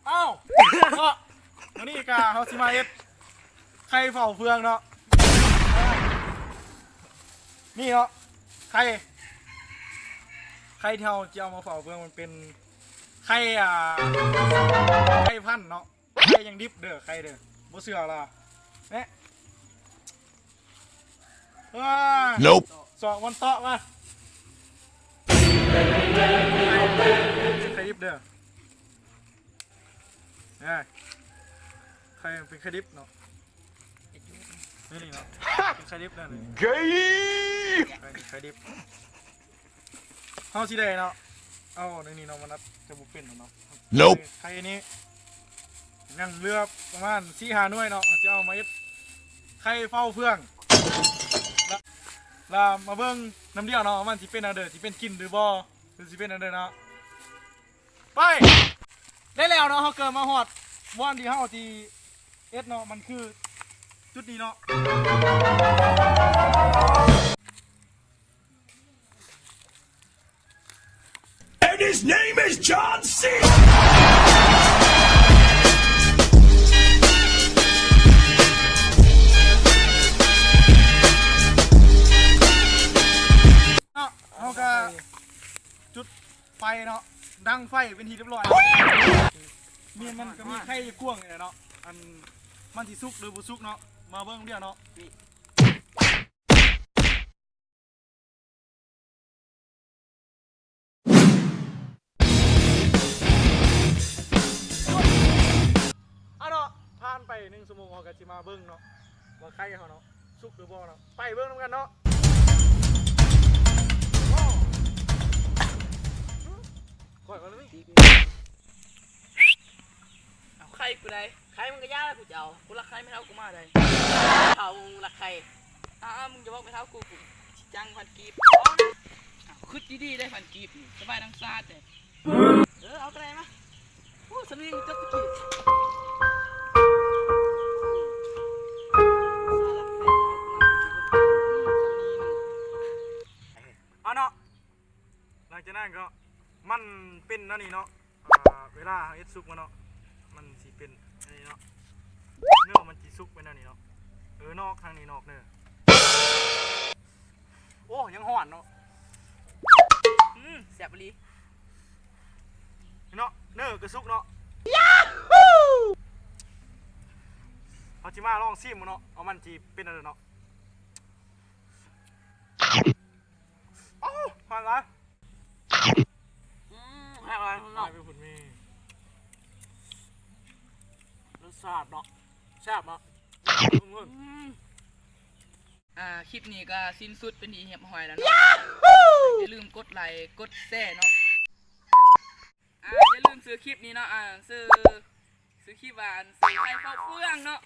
ເອົ້າ ເນາະ ມື້ນີ້ກະເຮົາຊິມາເຮັດໄຂ່ເຝົ້າເຟືອງເນາະ. ນີ້ເນາະ ໄຂ່ ໄຂ່ທີ່ເຮົາຈະເອົາມາເຝົ້າເຟືອງ ມັນເປັນໄຂ່ ອ່າ ໄຂ່ພັນເນາະ. ໄຂ່ຍັງດິບເດີ ໄຂ່ເດີ ບໍ່ເຊື່ອລະ ແນະ ເອີ Nope. ສອກມັນເຕາະມາ ໄຂ່ດິບເດີ ເອີ ໄຂ່ມັນເປັນໄຂ່ດິບເນາະ ນີ້ເນາະ ເປັນໄຂ່ດິບເດີ ໄຂ່ ໄຂ່ດິບ. ເຮົາຊິໄດ້ເນາະ ເອົາໃນນີ້ເນາະ ມັນອາດຈະບໍ່ເປັນເນາະ. Nope. ໄຂ່ນີ້ຍັງເຫຼືອປະມານສີ່ຫ້າໜ່ວຍເນາະ ເຮົາຈະເອົາມາເຮັດໄຂ່ເຝົ້າເຟືອງ ລະ ລະມາເບິ່ງນຳດຽວເນາະ ວ່າມັນຊິເປັນແນວໃດ ຊິເປັນກິ່ນຫຼືບໍ່ ຫຼືຊິເປັນແນວໃດເນາະ. ໄປ ໄດ້ແລ້ວເນາະ ເຮົາເກີດມາຮອດບ່ອນທີ່ເຮົາຊິເຮັດເນາະ ມັນຄືຈຸດນີ້ເນາະ. And his name is John Cena. ເນາະ ເຮົາກະຈຸດໄຟເນາະ ດັງໄຟເປັນທີ່ຮຽບຮ້ອຍ ມີ ມັນກະມີໄຂ່ກວາງນີ້ແຫຼະເນາະ ອັນ ມັນຊິສຸກຫຼືບໍ່ສຸກເນາະ ມາເບິ່ງນຳດຽວເນາະ. ເອົາເນາະ ຜ່ານໄປໜຶ່ງຊົ່ວໂມງ ເຮົາກະຊິມາເບິ່ງເນາະ ວ່າໄຂ່ເຮົາເນາະ ສຸກຫຼືບໍ່ເນາະ ໄປເບິ່ງນຳກັນເນາະ. ຂ້ອຍວ່າ ເອົາໄຂ່ກູໄດ້ ໄຂ່ມຶງກະຢ່າລະ ກູຈະເອົາ ກູລັກໄຂ່ແມ່ເຖົ້າກູມາໄດ໋ ເຖົ້າ ມຶງລັກໄຂ່ ອ້າ ມຶງຈະບອກແມ່ເຖົ້າກູ ກູຊິຈ້າງພັນກີບ. ອ້າ ຄຶດດີໆ ໄດ້ພັນກີບນີ້ ສະບາຍທັງຊາດເດ້. ເອີ ເອົາກະໄດ້ມາ ໂອ້ ສຳນີຈັກຕະກີ້ ເອົາເນາະ. ຫຼັງຈາກນັ້ນກໍມັນເປັນແນວນີ້ເນາະ ອ່າ ເວລາເຮົາເຮັດສຸກມາເນາະ ມັນຊິເປັນແນວນີ້ເນາະ ເນື້ອມັນຊິສຸກເປັນແນວນີ້ເນາະ. ເອີ ນອກທາງນີ້ນອກເນີ ໂອ້ ຍັງຮ້ອນເນາະ ອືມ ແຊບອີ່ຫຼີເນາະ ເນີກະສຸກເນາະ. ເຮົາຊິມາລອງຊີມເນາະ ວ່າມັນຊິເປັນແນວໃດເນາະ. ໂອ້ ຮ້ອນຫຼາຍ ອືມ ແຊບຫຼາຍເນາະ ລົດຊາດເນາະ ແຊບເນາະ. ອືມ ອ່າ ຄລິບນີ້ກະສິ້ນສຸດເປັນທີ່ຮຽບຮ້ອຍແລ້ວເນາະ ຢ່າລືມກົດໄລກົດແຊເນາະ ອ່າ ຢ່າລືມຊື່ຄລິບນີ້ເນາະ ອ່າ ຊື່ ຊື່ຄລິບວ່າ ອັນ ຊື່ໄຂ່ເຝົ້າເຟືອງເນາະ.